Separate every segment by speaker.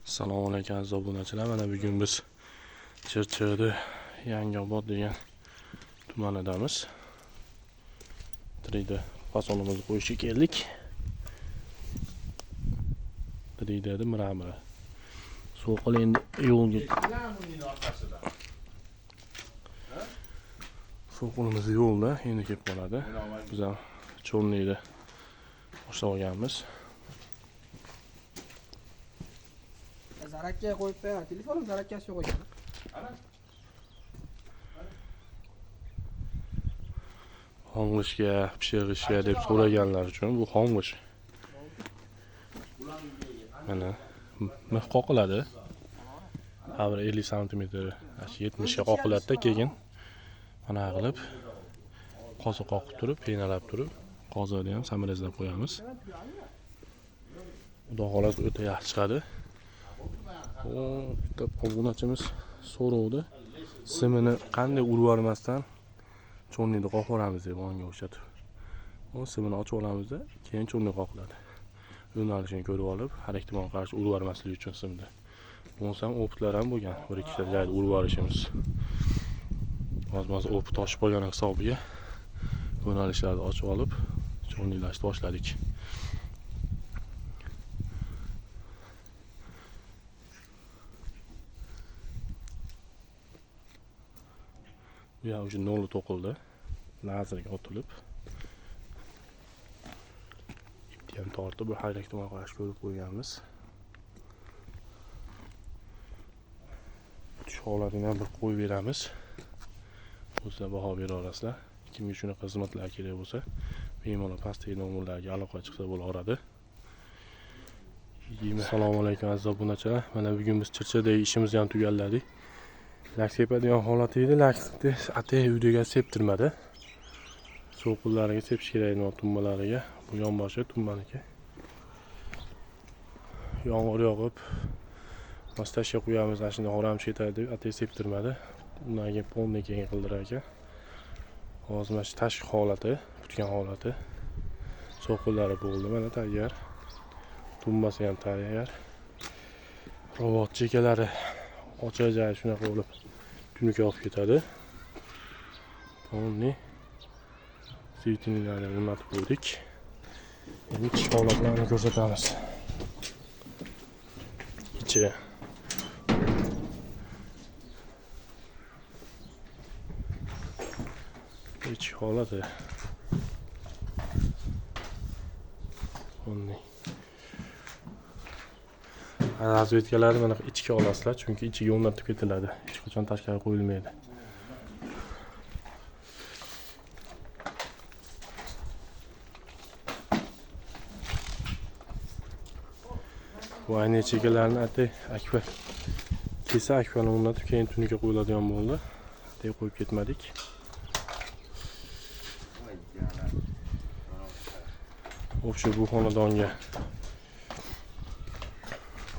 Speaker 1: Assalomu alaykum aziz obunachilar. Mana bugun biz Chirchiqda Yangiobod degan tumanidamiz. 3D fasonimizni qo'yishga keldik. 3D'da mramor. So'qil endi yo'lga so'qilimiz yo'lda endi kelib qoladi. Biz ham Cho'lniyda boshlab olganmiz.
Speaker 2: Zarakka qo'yib qo'yaman. Telefonim zarakkasi yo'q ekan.
Speaker 1: Xomg'ishga, pishirg'ishga deb so'raganlar uchun bu xomg'ish. Mana mix qoqiladi. Har bir 50 sm, 70 ga qoqiladi-da, keyin mana qilib qozi qoqib turib, penalab turib, qozonni ham samarezlab qo'yamiz. Xudo xohlasa o'ta yaxshi chiqadi. O, bitta obunachimiz so'rovdi. Simini qanday urib yubormasdan cho'nnikni qoqib yuboramiz deb onga o'xshatib. O simini ochib olamizda, keyin cho'nnik qoqiladi. Yo'nalishini ko'rib olib, har ikki tomonga qarshi urib yubormaslik uchun simni. Bo'lmasa ham opitlar ham bo'lgan, bir ikkita joyda urib yuborishimiz. Hozir opit oshib qolgan hisobiga yo'nalishlarni ochib olib, cho'nniklashni boshladik. Bu yoq уже noli to'qildi. Lazerga otilib, ipni ham tortib, bu har ikki tomonga qarshi ko'rib qo'yganmiz. Tush holatini ham bir qo'yib beramiz. O'zlar baho bera olasizlar. Kimga shunaqa xizmatlar kerak bo'lsa, bemalol pastdagi nomerlarga aloqa chiqsa bo'laveradi. Assalomu alaykum aziz obunachilar. Mana bugun biz Chirchiqdagi ishimizni ham tugalladik. Lak sepadigan holati edi. Lakni atay uydaga septirmadi. So'qillariga sepish kerak edi, tumbalariga. Bu yonboshi tumbaniki. Yomg'ir yog'ib, mastashga qo'yamiz, ana shunday xoramchi ketadi deb atay septirmadi. Undan keyin polni keyin qildirar ekan. Hozir mana shu tashqi holati, bitgan holati. So'qillari bo'ldi, mana tayyor. Tumbasi ham tayyor. Robot chekalari ochajayi shunaqa bo'lib tunuka olib ketadi. Polni svitinlarni o'rnatib qo'ydik. Endi ichki holatlarni ko'rsatamiz. Ichi. Ichki holati. Polni razvedkalarni mana ichki olasizlar, chunki ichiga o'rnatib ketiladi. Hech qachon tashqari qo'yilmaydi. Bu ayni chekalarni atay akfa kesa akfani o'rnatib, keyin tunuka qo'yiladigan bo'ldi. Atay qo'yib ketmadik. O'sha bu xonadonga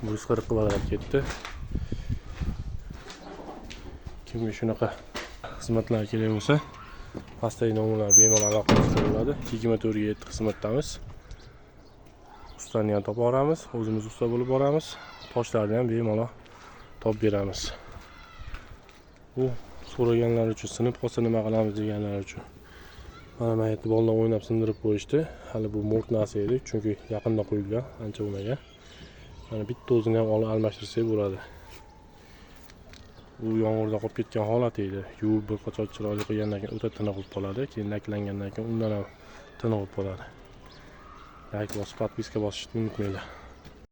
Speaker 1: 140 kvadrat ketdi. Kimga shunaqa xizmatlar kerak bo'lsa, pastdagi nomerlar bemalol aloqa qilsa bo'ladi. 24/7 xizmatdamiz. Ustani ham topib olamiz, o'zimiz usta bo'lib boramiz. Toshlarni ham bemalol topib beramiz. Bu so'raganlar uchun, sinib qolsa nima qilamiz deganlar uchun. Mana bu yerda bolalar o'ynab sindirib qo'yishdi. Hali bu mo'rt narsa edi, chunki yaqinda qo'yilgan, ancha bo'lmagan. Mana bitta o'zini ham olib almashtirsak bo'ladi. U yomg'irda qolib ketgan holat edi. Yuvib bir qachon chiroyli qilgandan keyin o'ta tiniq bo'lib qoladi. Keyin laklangandan keyin undan ham tiniq bo'lib qoladi. Like bosib, podpiska bosishni unutmanglar.